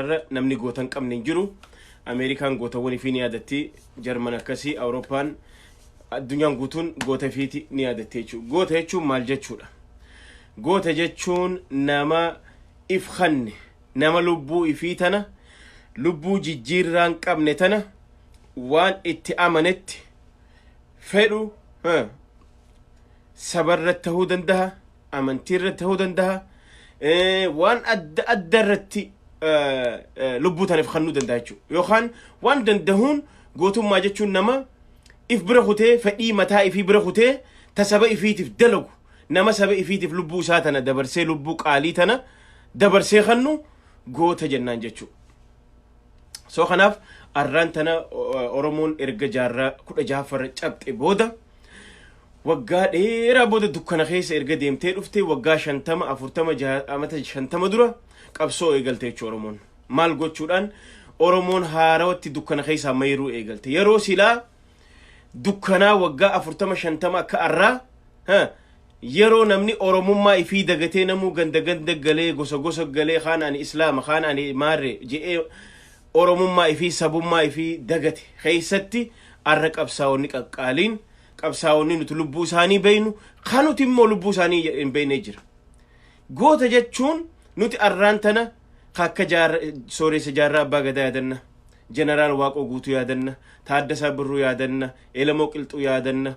Irra namni goota hin qabne hin jiru. Ameerikaan gootawwan ifii ni yaadatti, Jarman akkasii, Awurooppaan, addunyaan guutuun goota ifiiti ni yaadatti jechuudha. Goota jechuun maal jechuudha? Goota jechuun nama if kanne, nama lubbuu ifii tana, lubbuu jijjiirraa hin qabne tana, waan itti amanetti fedhu sabarratti ta'uu danda'a, amantii irratti ta'uu danda'a, waan adda adda irratti lubbuu tanaaf kennuu danda'a jechuudha. Yookaan waan dandahuun gootummaa jechuun nama if bira kutee, fedhii mataa ifii bira kutee, ta saba ifiitiif dalagu, nama saba ifiitiif lubbuu isaa tana dabarsee, lubbuu qaalii tana dabarsee kennu goota jennaan jechuudha. So kanaaf arraan tana Oromoon erga jaarraa 16ffarra cabxe booda, waggaa dheeraa booda, dukkana keessa erga deemtee dhufte, waggaa 50, 40, amata 50 dura qabsoo eegalte jechuudha Oromoon. Maal gochuudhaan Oromoon haarawatti dukkana keessaa mayruu eegalte? Yeroo silaa dukkanaa waggaa 40, 50 akka arraa yeroo namni Oromummaa ifii dagatee, namuu ganda ganda galee, gosa gosa galee, kaan ani Islaama, kaan ani maarre je'ee Oromummaa ifii, sabummaa ifii dagate keessatti, arra qabsaa'onni qaqqaaliin, qabsaa'onni nuti lubbuu isaanii beeynu, kan nuti immoo lubbuu isaanii hin beekne jira. Goota jechuun nuti arraan tana akka Sooressa Jaarraa Abbaa Gadaa yaadanna, Jeneraal Waaqoo Guutuu yaadanna, Taaddasaa Birruu yaadanna, Elamoo Qilxuu yaadanna,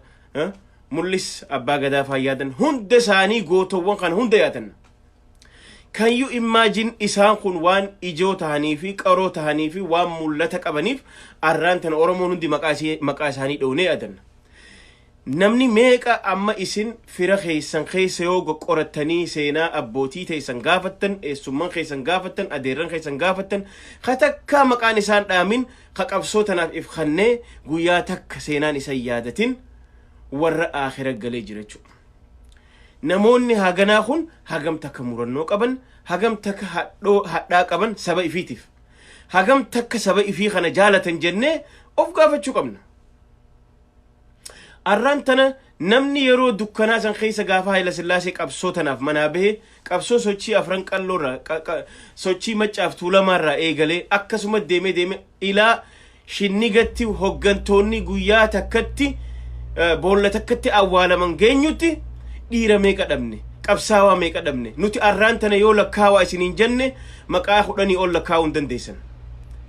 Mul'is Abbaa Gadaa faa yaadanna. Hunda isaanii, gootowwan kana hunda yaadanna. Can you imagine? Isaan kun waan ijoo tahanii fi qaroo tahanii fi waan mul'ata qabaniif arraan tana Oromoon hundi maqaa isaanii dhownee yaadanna. Namni meeqa amma isin fira keessan keessa yoo qorattanii, seenaa abbootii teessan gaafattan, eessumman keessan gaafattan, adeerran keessan gaafattan, ka takkaa maqaan isaan dhaamin, ka qabsoo tanaaf if kannee guyyaa takka seenaan isan yaadatin, warra aakhira galee jira jechuudha. Namoonni haganaa kun hagam takka murannoo qaban, hagam takka hadhaa qaban saba ifiitiif, hagam takka saba ifii kana jaalatan jennee of gaafachuu qabna. Arraan tana namni yeroo dukkanaa san keessa, gaafa Haayila Sillaasee qabsoo tanaaf manaa bahe, qabsoo sochii Afran Qalloorraa, sochii Maccaaf Tuulamaarraa eegalee, akkasuma deemee deemee ilaa Shinnigatti hoggantoonni guyyaa takkatti boolla takkatti awwaalaman geenyutti, dhiira meeqa dhabne? Qabsaawaa meeqa dhabne? Nuti arraan tana yoo lakkaawaa isiniin jenne, maqaa 10 ol lakkaa'uu hin dandeessan.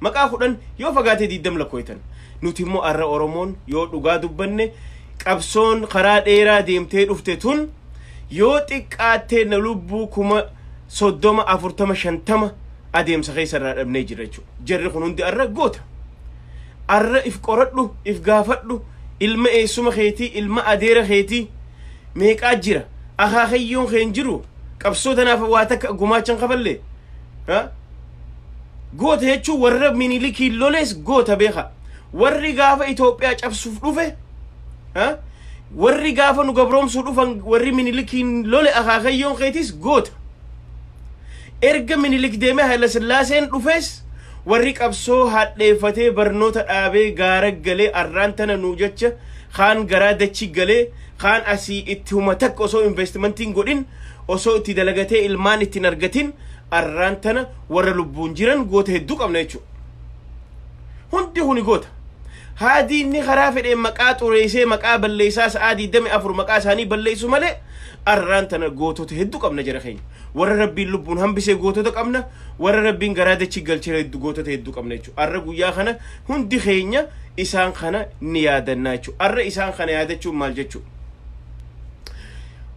Maqaa 10, yoo fagaatee 20 lakkooytan. Nuti immoo arra Oromoon yoo dhugaa dubbanne, qabsoon karaa dheeraa deemtee dhufte tun yoo xiqqaattee na lubbuu 30,000, 40, 50 adeemsa keessa irraa dhabnee jira jechuudha. Jarri kun hundi arra goota. Arra if qoradhu, if gaafadhu, ilma eessuma keetii, ilma adeera keetii meeqaa jira? Akaakayyoon kee hin jiru? Qabsoo tanaaf waa takka gumaachan kafallee? Goota jechuun warra Minilikiin loles goota beeka. Warri gaafa Itoophiyaa cabsuuf dhufe, warri gaafa nu gabroomsuu dhufan, warri Minilikiin lole akaakayyoon keetis goota. Erga Minilik deemee Haayila Sillaaseen dhufes, warri qabsoo hadheeffatee, barnoota dhaabee, gaara galee, arraan tana nuu jecha kaan garaa dachi galee, kaan asii itti huma takka osoo investimentiin godhin, osoo itti dalagatee ilmaan ittiin argatin, arraan tana warra lubbuun jiran goota hedduu qabna jechuudha. Hundi kuni goota. Haadiinni karaa fedheen maqaa xureessee, maqaa balleessaa, sa'aa 24 maqaa isaanii balleessu malee, arraan tana gootota hedduu qabna jara keenya. Warra Rabbiin lubbuun hambisee gootota qabna. Warra Rabbiin garaa dachii galchee hedduu, gootota hedduu qabna jechuudha. Arra guyyaa kana hundi keenya isaan kana ni yaadannaa jechuudha. Arra isaan kana yaadachuun maal jechuudha?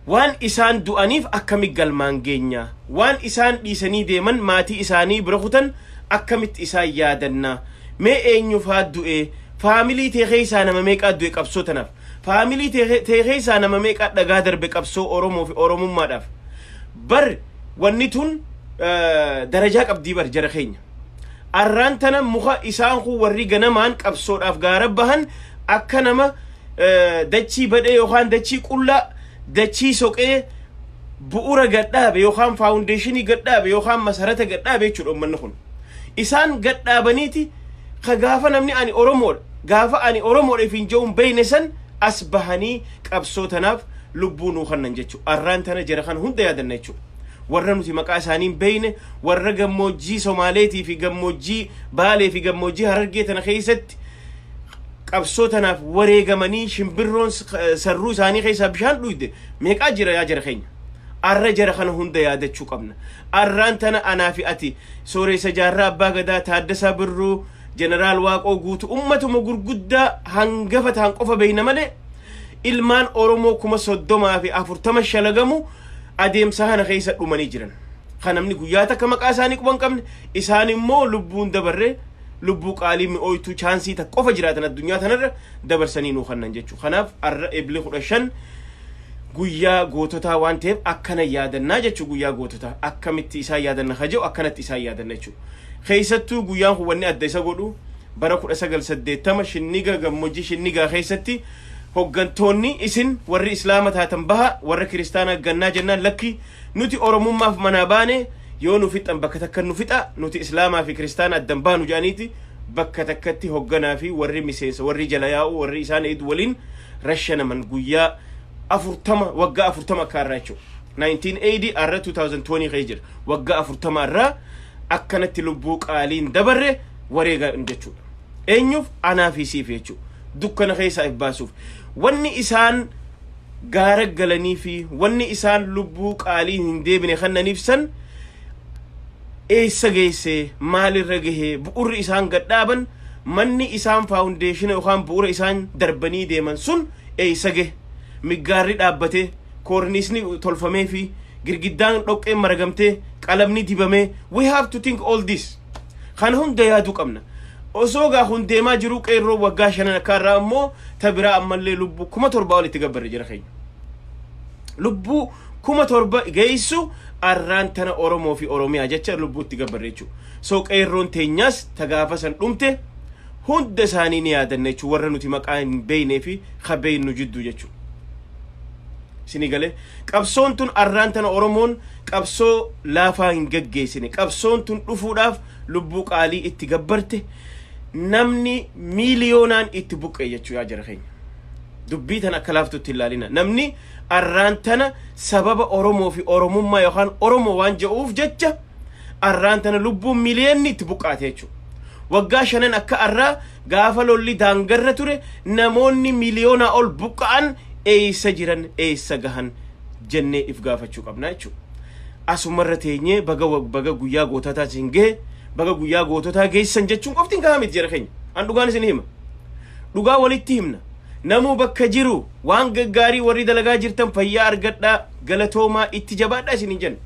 Waan isaan du'aniif akkami galmaan geenya? Waan isaan dhiisanii deeman, maatii isaanii bira kutan, akkamitti isaan yaadannaa? Mee eenyufaa du'e? Faamilii tee keessaa nama meeqaa du'e qabsoo tanaaf? Faamilii tee keessaa nama meeqaa dhagaa darbe qabsoo Oromoo fi Oromummaadhaaf? Bar wanni tun darajaa qabdii bar jara keenya. Arraan tana muka isaan kun warri ganamaan qabsoodhaaf gaara bahan, akka nama dachii badhee yookaan dachii qullaa, dachii soqee bu'ura gadhaabe yookaan foundationii gadhaabe yookaan masarata gadhaabe jechuudha uummanni kun. Isaan gadhaabaniiti ka gaafa namni ani Oromoodha, gaafa ani Oromoodha ifiin je'uun beeyne san, as bahanii qabsoo tanaaf lubbuu nuu kannan jechuudha. Arraan tana jara kana hunda yaadanna jechuudha. Warra nuti maqaa isaanii hin beeyne, warra gammoojjii Somaaleetii fi gammoojjii Baalee fi gammoojjii Harargee tana keessatti qabsoo tanaaf wareegamanii shimbirroon sarruu isaanii keessaa bishaan dhuyde meeqaa jira yaa jara keenya. Arra jara kana hunda yaadachuu qabna. Arraan tana anaa fi ati Sooressa Jaarraa Abbaa Gadaa, Taaddasaa Birruu, Jeneraal Waaqoo Guutuu, ummatuma gurguddaa hangafa ta'an qofa beeyna malee, ilmaan Oromoo 30,040 shalagamu adeemsa kana keessa dhumanii jiran. Kan namni guyyaa takka maqaa isaanii quba hin qabne, isaan immoo lubbuun dabarree lubbuu qaalii mi'ooytuu chance takka qofa jiraatan addunyaa tanarra dabarsanii nuu kannan jechuudha. Kanaaf arra Eebli 15 guyyaa goototaa waan ta'eef akkana yaadannaa jechuudha. Guyyaa goototaa akkamitti isaan yaadanna ka jedhu, akkanatti isaan yaadanna jechuudha. Keessattuu guyyaan kun wanni adda isa godhu, bara 1980 Shinniga, gammoojjii Shinnigaa keessatti hoggantoonni "Isin warri Islaama taatan baha, warra Kiristaanaa gannaa" jennaan, "Lakki, nuti Oromummaaf manaa baane, yoo nu fixan bakka takka nu fixa, nuti Islaamaa fi Kiristaana addan baanu" jedhaniiti bakka takkatti hogganaa fi warri miseensa, warri jala yaa'u, warri isaan eedu waliin rashanaman guyyaa 40, waggaa 40 akka irraa jechuudha. 1980 arra 2020 keessa jira. Waggaa 40 irraa akkanatti lubbuu qaaliin dabarre wareegan jechuudha. Eenyuuf? Anaa fi siif jechuudha. Dukkana keessaa if baasuuf. Wanni isaan gaara galanii fi wanni isaan lubbuu qaalii hin deebine kannaniif san eessa geesse? Maalirra gahee? Bu'urri isaan gadhaaban, manni isaan foundation yookaan bu'ura isaan darbanii deeman sun eessa gahe? Miggaarri dhaabbatee, koorniisni tolfamee fi girgiddaan dhoqqeen maragamtee, qalamni dibamee, we have to think all this. Kana hunda yaaduu qabna. Osoo gaa kun deemaa jiru, qeerroo waggaa 5 akka irraa immoo ta biraa ammallee lubbuu 7,000 ol itti gabbarre jira keenya. Lubbuu 7,000 geessu arraan tana Oromoo fi Oromiyaa jecha lubbuu itti gabbarre jechuudha. So qeerroon teenyaas ta gaafa san dhumte hunda isaanii ni yaadanna jechuudha, warra nuti maqaa hin beeynee fi ka beeynu jidduu jechuudha. Isinii galee? Qabsoon tun arraan tana Oromoon qabsoo laafaa hin gaggeessine. Qabsoon tun dhufuudhaaf lubbuu qaalii itti gabbarte, namni miiliyoonaan itti buqqe jechuu yaa jara keenya. Dubbii tana akka laaftutti ilaalina. Namni arraan tana sababa Oromoo fi Oromummaa yookaan Oromoo waan jedhuuf jecha arraan tana lubbuun miiliyoonni itti buqqaate jechuudha. Waggaa 5 akka arraa gaafa lolli daangarra ture namoonni miiliyoonaa ol buqqa'an eessa jiran, eessa gahan jennee if gaafachuu qabna jechuudha. Asumarra teenyee baga baga guyyaa goototaa isin gahe, baga guyyaa goototaa geessan jechuun qofti hin gahaa miti, jara keenya. An dhugaan isin hima. Dhugaa walitti himna. Namuu bakka jiru waan gaggaarii warri dalagaa jirtan fayyaa argadhaa, galatoomaa, itti jabaadhaa isin hin jenna.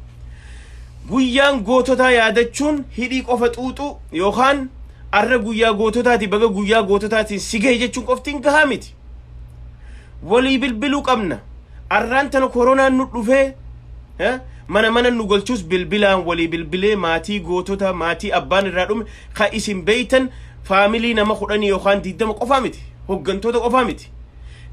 Guyyaan goototaa yaadachuun hidhii qofa xuuxuu yookaan arra guyyaa goototaati, baga guyyaa goototaatiin si gahe jechuun qofti hin gahaa miti. Walii bilbiluu qabna. Arraan tana koronaan nu dhufee mana mana nu galchus, bilbilaan walii bilbilee maatii gootota, maatii abbaan irraa dhume ka isin beeytan, family nama 10 yookaan 20 qofaa miti, hoggantoota qofaa miti.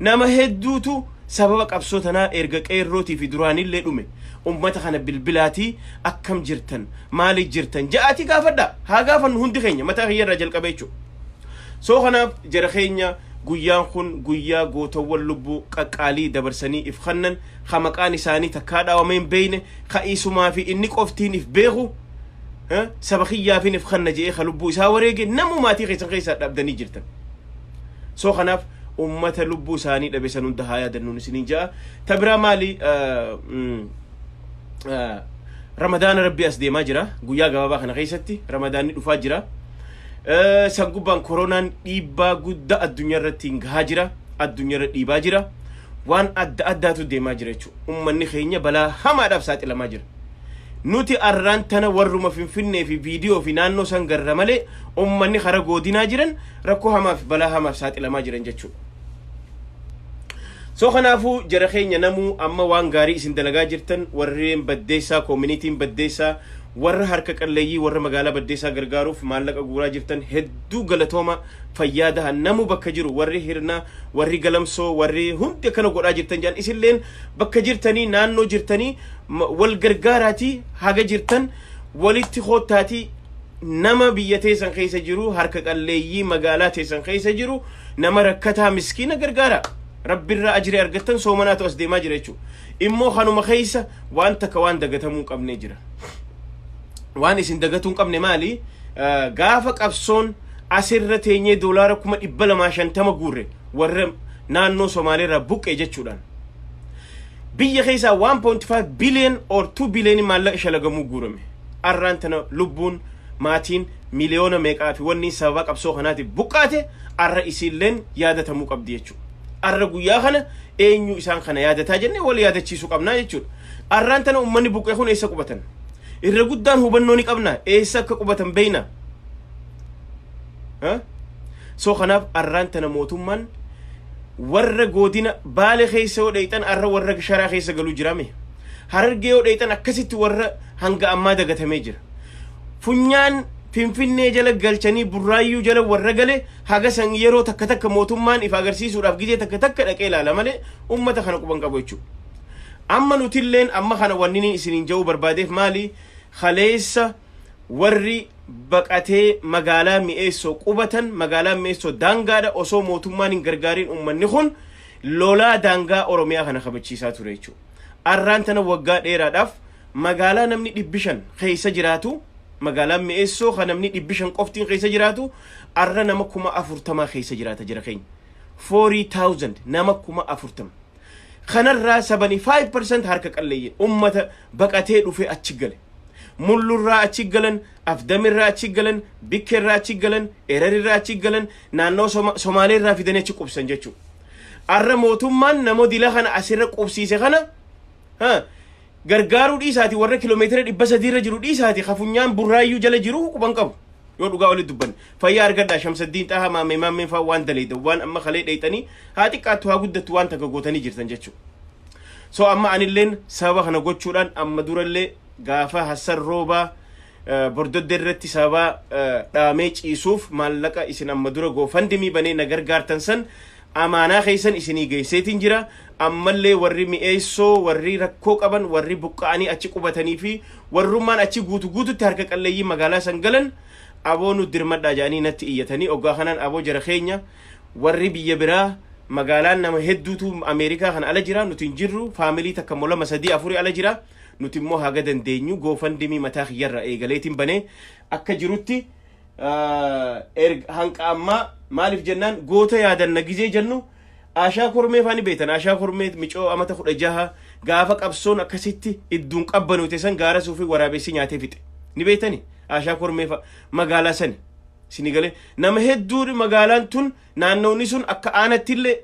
Nama hedduutu sababa qabsoo tanaa erga qeerrootii fi duraanillee dhume. Ummata kana bilbilaatii "Akkam jirtan? Maaliif jirtan?" ja'aatii gaafadha. Haa gaafannu hundi keenya, mataa kiyyarraa jalqabee jechuudha. So kanaaf jara keenya, guyyaan kun guyyaa gootawwan lubbuu qaqqaalii dabarsanii if kannan, ka maqaan isaanii takkaa dhaawamee hin beeyne, ka isumaa fi inni qoftiin if beeku, saba kiyyaafin if kanna je'ee ka lubbuu isaa wareege namuu maatii keessan keessaa dhabdanii jirtan. So kanaaf ummata lubbuu isaanii dhabe san hunda haa yaadannuun isiniin ja'a. Ta biraa maali? Ramadaana Rabbii as deemaa jira. Guyyaa gabaabaa kana keessatti Ramadaanni dhufaa jira. San gubbaan koronaan dhiibbaa guddaa addunyaa irratti hin gahaa jira. Addunyaa irra dhiibaa jira. Waan adda addaatu deemaa jira jechuudha. Uummanni keenya balaa hamaadhaaf saaxilamaa jira. Nuti arraan tana warruma Finfinnee fi viidiyoo fi naannoo san garra malee, uummanni kara godinaa jiran rakkoo hamaaf balaa hamaaf saaxilamaa jiran jechuudha. So kanaafuu jara keenya, namuu amma waan gaarii isin dalagaa jirtan, warreen Baddeessaa, communityn Baddeessaa, warra harka qalleeyyii, warra magaalaa Baddeessaa gargaaruuf maallaqa guuraa jirtan, hedduu galatooma, fayyaa daha. Namuu bakka jiru, warri Hirnaa, warri Galamsoo, warri hundi akkana godhaa jirtan jedhan, isilleen bakka jirtanii, naannoo jirtanii wal gargaaraatii, haga jirtan walitti koottaatii nama biyya teessan keessa jiru, harka qalleeyyii magaalaa teessan keessa jiru, nama rakkataa miskiina gargaara. Rabbirraa ajiree argattan soomanaatu as deemaa jira jechuudha. Immoo kanuma keessa waan takka waan dagatamuu hin qabnee jira. Waan isin dagatuu hin qabne maali? Gaafa qabsoon asirra teenyee doolaara 250,000 guurre warra naannoo Somaaleerraa buqqee jechuudhaan. Biyya keessaa 1.5 billion or 2 billion maallaqa shalagamuu guurame. Arraan tana lubbuun maatiin miliyoona meeqaa fi wanni sababa qabsoo kanaatiif buqqaate arra isiilleen yaadatamuu qabdi jechuudha. Arra guyyaa kana eenyu isaan kana yaadataa jennee wal yaadachiisuu qabnaa jechuudha. Arraan tana uummanni buqqee kun eessa qubatan? Irra guddaan hubannoo ni qabna. Eessa akka qubatan beeyna? So kanaaf arraan tana mootummaan warra godina Baale keessa yoo dheeyxan arra warra sharaa keessa galuu jirame. Harargee yoo dheeyxan akkasitti warra hanga ammaa dagatamee jira. Funyaan Finfinnee jala galchanii Burraayyuu jala warra gale haga san yeroo takka takka mootummaan ifa agarsiisuudhaaf gizee takka takka dhaqee ilaala malee ummata kana quban qabu jechuudha. Amma nutilleen amma kana wanni inni isiniin ja'uu barbaadeef maali? Kaleessa warri baqatee magaalaa Mi'eessoo qubatan, magaalaa Mi'eessoo daangaadha, osoo mootummaan hin gargaariin uummanni kun lolaa daangaa Oromiyaa kana kabachiisaa ture jechuudha. Arraan tana waggaa dheeraadhaaf magaalaa namni 500 keessa jiraatu, magaalaan Mi'eessoo kan namni 500 qoftiin keessa jiraatu, arra nama 40,000 keessa jiraata jira keenya. 40,000, nama 40,000. Kanarraa 75% harka qalleeyye ummata baqatee dhufee achi gale. Mullurraa achi galan, Afdamirraa achi galan, Bikkeerraa achi galan, Erarirraa achi galan, naannoo Somaaleerraa fidanii achi qubsan jechuudha. Arra mootummaan nama dila kana asirra qubsiise kana gargaaruu dhiisaati, warra kiloomeetira 300 irra jiru dhiisaati, kafunyaan Burraayyuu jala jiru quban qabu. Yoo dhugaa walitti dubbanne, fayyaa argadhaa. Shamsaddiin Xahaa maamee maammeen fa'aa waan daleeyda waan amma kalee dheeyxanii haa xiqqaattu haa guddattu waan takka gootanii jirtan jechuudha. So amma anilleen sababa kana gochuudhaan amma durallee gaafa Hassan Roobaa Bordodde irratti sababa dhaamee ciisuuf maallaqa isin amma dura GoFundMe banee na gargaartan san amaanaa keessan isinii geesseetiin jira. Ammallee warri Mi'eessoo, warri rakkoo qaban, warri buqqa'anii achi qubatanii fi warrummaan achi guutu guututti harka qalleeyyii magaalaa san galan, aboo nu dirmadhaa jedhanii natti iyyatanii, oggaa kanaan aboo jara keenya warri biyya biraa magaalaan nama hedduutu Ameerikaa kana ala jira, nuti hin jirru, family takka immoo lama sadii afurii ala jira, nuti immoo haga dandeenyu GoFundMe mataa kiyyarra eegaleetiin banee akka jirutti hanqa ammaa. Maaliif jennaan, goota yaadanna gizee jennu Ashaa Kormee faani beektan. Ashaa Kormee micoo amata 16 gaafa qabsoon akkasitti idduun qabbanuute san gaara suufii waraabessi nyaatee fixe ni beektani. Ashaa Kormee fa magaalaa sani sini galee nama hedduu magaalaan tun naannoonni sun akka aanatti illee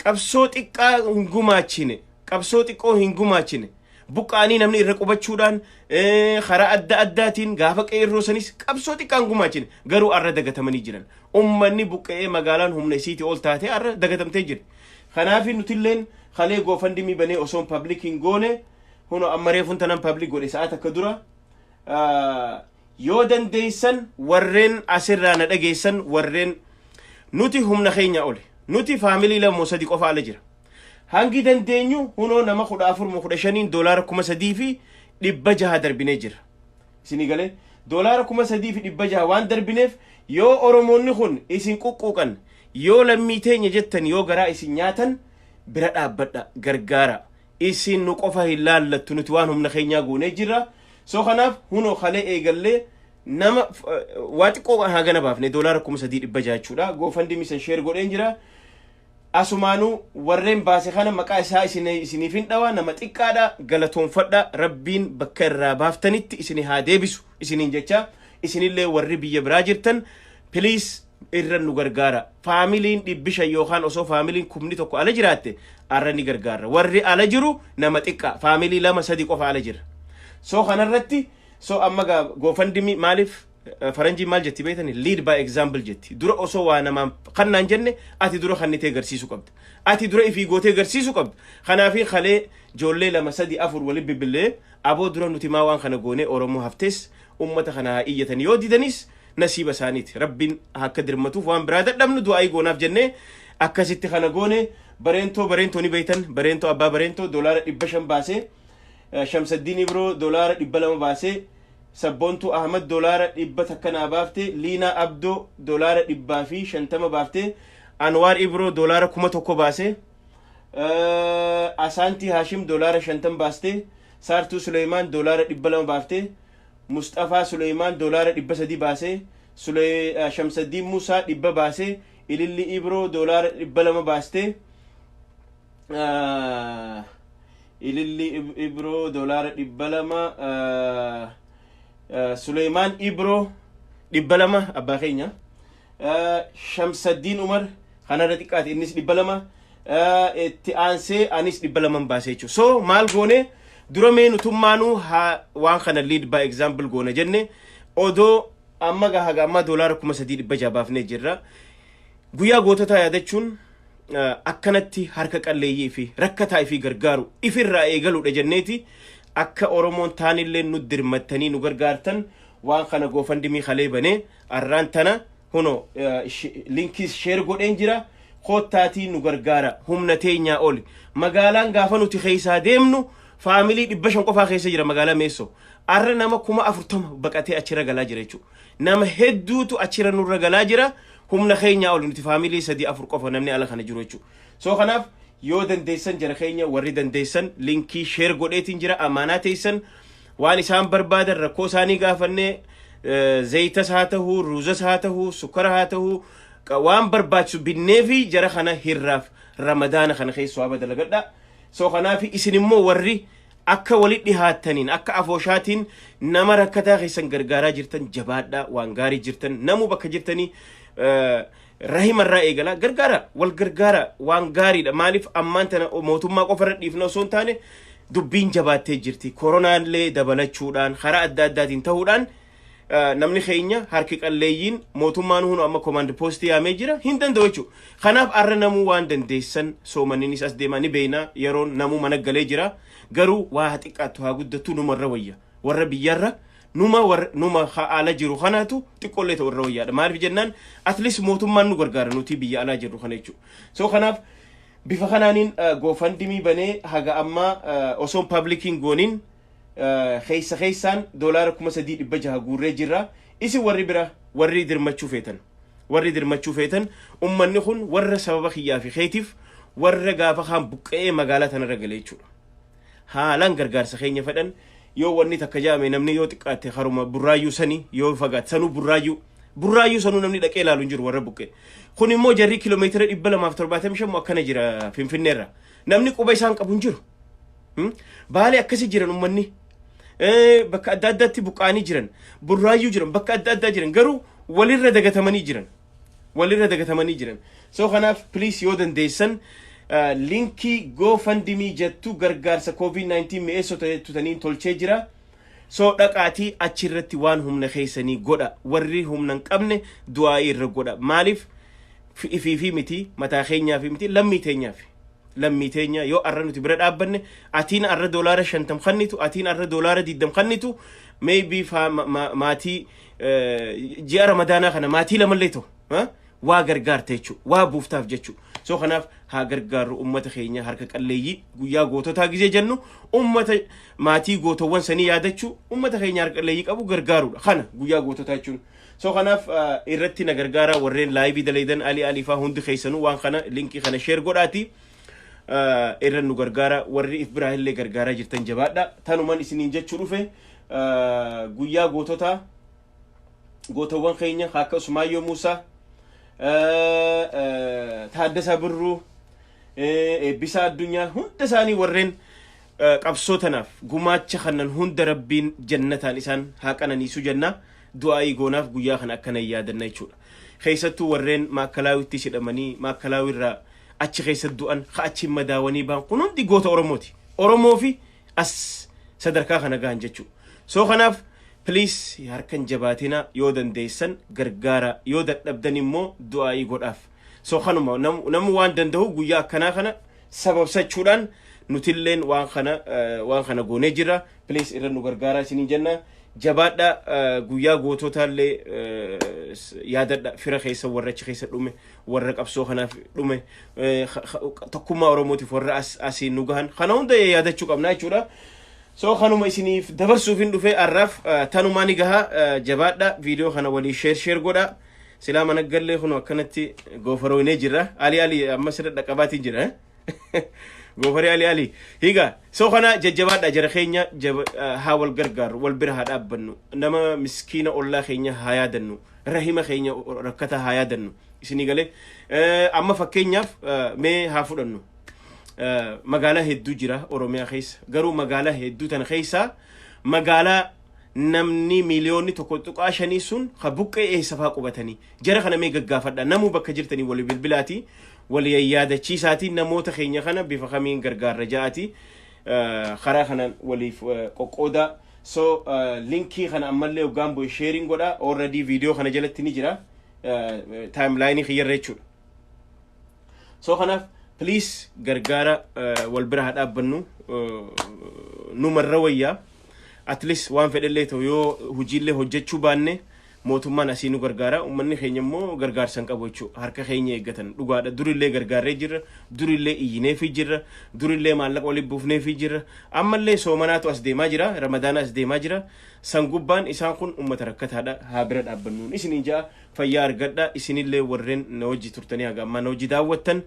qabsoo xiqqaa hin gumaachine, qabsoo xiqqoo hin gumaachine. Buqqaanii namni irra qubachuudhaan karaa adda addaatiin gaafa qeerroo sanis qabsoo xiqqaan gumaachine, garuu arra dagatamanii jiran. Ummanni buqqa'ee magaalaan humna isiitii ol taatee arra dagatamtee jirti. Kanaaf nutilleen kalee GoFundMe banee osoon public hin goone huno amma reefuun tanan public godhe sa'a takka dura. Yoo dandeessan, warreen asirraa na dhageessan, warreen nuti humna keenya ole, nuti family lama sadi qofa ala jira, hangi dandeenyu hunoo nama 14 moo 15n doolaara 3,600 darbinee jira. Isinii galee, doolaara 3,600 waan darbineef, yoo Oromoonni kun isin quqquuqan, yoo lammii teenya jettan, yoo garaa isin nyaatan, bira dhaabbadha, gargaara. Isin nu qofa hin laallattu, nuti waan humna keenyaa goonee jirra. So kanaaf hunoo kalee eegallee nama waa xiqqoo hagana baafne, doolaara 3,600 jechuudha. GoFundMe san share godheen jira. Asumaanuu warreen baase kana maqaa isaa isiniif hin dhawa. Nama xiqqaadha, galatoonfadha. Rabbiin bakka irraa baaftanitti isin haa deebisu isiniin jecha. Isinillee warri biyya biraa jirtan, please irra nu gargaara. Familyn 500 yookaan osoo familyn 1,000 ala jiraatte arra ni gargaara. Warri ala jiru nama xiqqaa, family lama sadi qofa ala jira. So kanarratti, so amma GoFundMe maaliif, faranjiin maal jetti beektani? "Lead by example" jetti. Dura osoo waa namaan kannaan jenne ati dura kannitee agarsiisuu qabda, ati dura ifii gootee agarsiisuu qabda. Kanaafi kalee ijoollee lama sadi afur waliin bilbilee, aboo dura nuti maa waan kana goonee Oromoo haftes ummata kana haa iyyatan, yoo didanis nasiiba isaaniiti, Rabbiin akka dirmatuuf waan biraa dadhabnu du'aayii goonaaf jennee akkasitti kana goone. Bareentoo, Bareentoo ni beektan, Bareentoo, abbaa Bareentoo doolaara 500 baasee, Shamsaddiin Ibroo doolaara 200 baasee, Sabboontuu Ahmad doolaara 100 naa baafte, Liinaa Abdoo doolaara 150 baafte, Anwaar Ibroo doolaara 1,000 baase. Asaantii Haashim $50 baastee, Saartuu Suleymaan $200 baaftee, Mustafaa Suleymaan $300 baasee, Shamsaddiin Musaa 100 baasee, Ililli Ibroo $200 baastee, Ililli Ibroo $200, Suleymaan Ibroo 200, abbaa keenya Shamsaddiin Umar kanarra xiqqaate, innis 200 itti aansee, anis 200 baasee jechuudha. So maal goone? Dura mee nutummaanuu haa waan kana lead by example goone jenne. Odoo amma haga ammaa $3,600 baafnee jirra. Guyyaa goototaa yaadachuun akkanatti harka qalleeyyii fi rakkataa fi gargaaru ifirraa eegaluudha jenneeti, akka Oromoon taanillee nu dirmattanii nu gargaartan waan kana GoFundMe kalee banee, arraan tana huno linkiis share godheen jira. Koottaatii nu gargaara. Humna teenyaa oli. Magaalaan gaafa nuti keessaa deemnu faamilii 500 qofaa keessa jira magaalaa Meessoo. Arra nama 40,000 baqatee achirra galaa jira jechuudha. Nama hedduutu achirra nurra galaa jira. Humna keenyaa oli. Nuti faamilii sadii afur qofa namni ala kana jiru jechuudha. So kanaaf yoo dandeessan, jara keenya, warri dandeessan linkii share godheetiin jira. Amaanaa teessan waan isaan barbaadan, rakkoo isaanii gaafannee, zayitas haa ta'uu, ruuzas haa ta'uu, sukkara haa ta'uu, waan barbaachisu binnee fi jara kana hirraaf Ramadaana kana keessa waa badalagadha. So kanaaf isin immoo warri akka walit dhihaattaniin, akka afooshaatiin nama rakkataa keessan gargaaraa jirtan, jabaadhaa. Waan gaarii jirtan. Namuu bakka jirtanii rahimarraa eegala gargaara, wal gargaara, waan gaariidha. Maaliif ammaan tana mootummaa qofarra dhiifna osoo hin taane, dubbiin jabaattee jirti. Koronaallee dabalachuudhaan, karaa adda addaatiin ta'uudhaan, namni keenya harki qalleeyyiin, mootummaan hunu amma command postii yaamee jira, hin danda'u jechuudha. Kanaaf arra namuu waan dandeessan, soomanninis as deemaa ni beeyna, yeroon namuu mana galee jira. Garuu waa xiqqaattu haa guddattu numarra wayya. Warra biyyarra numa warra numa haala jiru kanaatu xiqqoollee ta'u irra wayyaadha. Maaliif jennaan, at least mootummaan nu gargaara nuti biyya alaa jirru kana jechuudha. So kanaaf bifa kanaaniin GoFundMe banee, haga ammaa osoon publiciin gooniin keessa keessaan $3,600 guurree jirra. Isin warri bira, warri dirmachuu feetan, warri dirmachuu feetan, ummanni kun warra sababa kiyyaa fi keetiif warra gaafa kaan buqqa'ee magaalaa tanarra galee jechuudha. Haalaan gargaarsa keenya fedhan. Yoo wanni takka jaame, namni yoo xiqqaate haruma Burraayyuu sanii yoo fagaate sanuu, Burraayyuu sanuu namni dhaqee ilaalu hin jiru warra buqqee. Kun immoo jarri kiiloomeetira 275 akkana jira Finfinneerra. Namni quba isaan qabu hin jiru. Baalee akkasi jiran ummanni. Bakka adda addaatti buqqaanii jiran. Burraayyuu jiran, bakka adda addaa jiran, garuu walirra dagatamanii jiran. Walirra dagatamanii jiran. So kanaaf please, yoo dandeessan, linkii GoFundMe jettu gargaarsa COVID-19 mi'eessota jettutaniin tolchee jira. So dhaqaatii achirratti waan humna keessanii godha. Warri humna hin qabne du'aa irra godha. Maaliif? Ifii fi miti, mataa keenyaa fi miti, lammii teenyaa fi. Lammii teenya yoo arra nuti bira dhaabbanne, atiin arra $50 kannitu, atiin arra $20 kannitu, maybe maatii ji'a Ramadaanaa kana maatii lamallee ta'u waa gargaarta jechuudha, waa buuftaaf jechuudha. So kanaaf haa gargaarru ummata keenya harka qalleeyyii. Guyyaa goototaa gizee jennu, ummata maatii gootowwan sanii yaadachuu, ummata keenya harka qalleeyyii qabu gargaaruudha kana guyyaa goototaa jechuun. So kanaaf irratti na gargaara. Warreen liveii dalaydan, alii aliifaa, hundi keessanuu waan kana linkii kana share godhaati irra nu gargaara. Warri if biraa illee gargaaraa jirtan, jabaadha. Tanuman isiniin jechuu dhufe. Guyyaa goototaa, gootowwan keenya akka Usmaayyoo Muusaa, Taaddasaa Birruu, Eebbisaa Addunyaa, hunda isaanii warreen qabsoo tanaaf gumaacha kannan hunda Rabbiin jannataan isaan haa qananiisu jenna. Du'aa'ii goonaaf. Guyyaa kana akkana yaadanna jechuudha. Keessattuu warreen Maakkalaawittis hidhamanii Maakkalaawii irraa achi keessa du'an, ka achi madaawanii ba'an, kun hundi goota Oromooti. Oromoo fi as sadarkaa kana gahan jechuudha. So kanaaf please, harkan jabaatina. Yoo dandeessan gargaara, yoo dadhabdan immoo du'aa'ii godhaaf. So kanuma namni waan danda'u guyyaa akkanaa kana sababsachuudhaan nutilleen waan kana goonee jira. Please irra nu gargaaraa isiniin jenna. Jabaadha. Guyyaa goototaallee yaadadha. Fira keessa warra achi keessa dhume, warra qabsoo kanaaf dhume, tokkummaa Oromootiif warra as asiin nu gahan kana hunda yaadachuu qabna jechuudha. So kanuma isiniif dabarsuuf hin dhufe arraaf. Tanumaa ni gaha. Jabaadha. Viidiyoo kana walii share share godha. Silaa mana gallee kun akkanatti goofaroonee jirra. Ali ali amma sirra dhaqabaatiin jira. Goofaree Ali Ali. Higa so kana jajjabaadha jara keenya, haa wal gargaaru, wal bira haa dhaabbannu, nama miskiina ollaa keenya haa yaadannu, rahima keenya rakkata haa yaadannu. Isinii galee? Amma fakkeenyaaf mee haa fudhannu, magaalaa hedduu jira Oromiyaa keessa. Garuu magaalaa hedduu tana keessa magaalaa namni 1.5 miliyoonii sun ka buqqee eessa faa qubatanii jara kana mee gaggaafadha. Namuu bakka jirtanii walii bilbilaati, walii yaadachiisaati, namoota keenya kana bifa kamiin gargaarra ja'aati karaa kanaan waliif qoqqoodaa. So linkii kana ammallee hoggaan bu'e sharing godha. Already viidiyoo kana jalatti ni jira, timelineii kiyyarra jechuudha. So kanaaf please gargaara, wal bira haa dhaabbannu, numarra wayyaa. At least waan fedhellee ta'u, yoo hojiillee hojjechuu baanne, mootummaan asii nu gargaara. Uummanni keenya immoo gargaarsa hin qabu jechuudha, harka keenya eeggatan. Dhugaadha, durillee gargaarree jirra, durillee iyyineefii jirra, durillee maallaqa waliin buufneefii jirra. Ammallee soomanaatu as deemaa jira, Ramadaana as deemaa jira. San gubbaan isaan kun uummata rakkataadha, haa bira dhaabbannuun isiniin ja'a. Fayyaa argadha. Isinillee warreen na wajji turtanii haga ammaa na wajji daawwattan,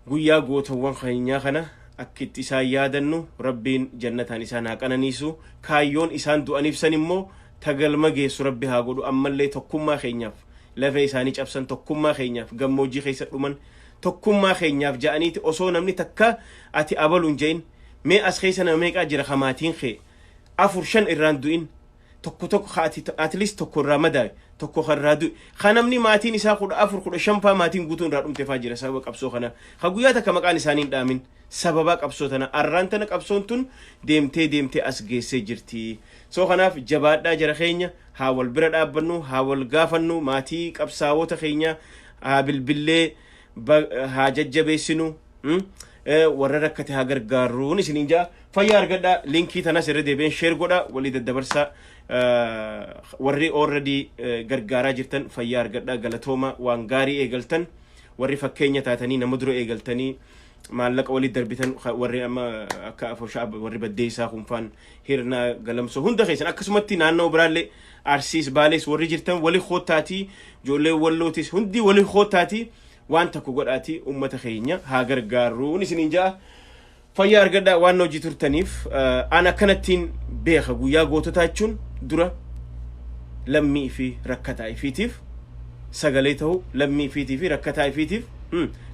guyyaa gootawwan keenyaa kana akka itti isaan yaadannu, Rabbiin jannataan isaan haa qananiisu. Kaayyoon isaan du'aniif san immoo tagalma geessu Rabbi haa godhu. Ammallee tokkummaa keenyaaf lafee isaanii cabsan, tokkummaa keenyaaf gammoojjii keessa dhuman, tokkummaa keenyaaf ja'aniiti osoo namni takka ati abaluun je'in. Mee as keessa nama meeqaa jira kamaatiin kee afur shan irraan du'in, tokko tokko at least tokko irraa madaawe, tokko kan irraa du'e, ka namni maatiin isaa 14 15 faa maatiin guutuun irraa dhumte faa jira sababa qabsoo kana, ka guyyaa takka maqaan isaanii hin dhaamin sababa qabsoo tana. Arraan tana qabsoon tun deemtee deemtee as geessee jirti. So kanaaf jabaadhaa jara keenya, haa wal bira dhaabbannu, haa wal gaafannu, maatii qabsaawota keenya haa bilbillee haa jajjabeessinu, warra rakkate haa gargaarruun isiniin jaa. Fayyaa argadhaa. Linkii tanas irra deebi'een share godha, walii daddabarsaa. Warri already gargaaraa jirtan fayyaa argadhaa, galatooma. Waan gaarii eegaltan, warri fakkeenya taatanii nama dura eegaltanii maallaqa walii darbitan, warri amma akka Afoshaa, warri Baddeessaa kunfaan, Hirnaa, Galamsoo, hunda keessan, akkasumatti naannoo biraallee Arsiis, Baalees warri jirtan walii koottaatii, ijoollee Wallootis hundi walii koottaatii, waan tokko godhaatii ummata keenya haa gargaarruun isiniin ja'a. Fayyaa argadhaa. Waan hojii turtaniif an akkanattiin beeka. Guyyaa goototaa jechuun dura lammii fi rakkataa ifiitiif sagalee ta'u, lammii ifiitii fi rakkataa ifiitiif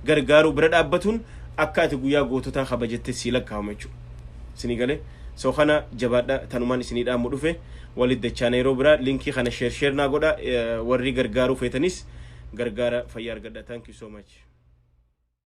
gargaaruu bira dhaabbatuun akka ati guyyaa goototaa kabajatte sii lakkaa'ama jechuudha. Isinii galee? So kana jabaadha. Tanumaan isinii dhaamu dhufe. Walit dachaana yeroo biraa. Linkii kana share share naa godha. Warri gargaaruu feetanis gargaara. Fayyaa argadha. Thank you so much.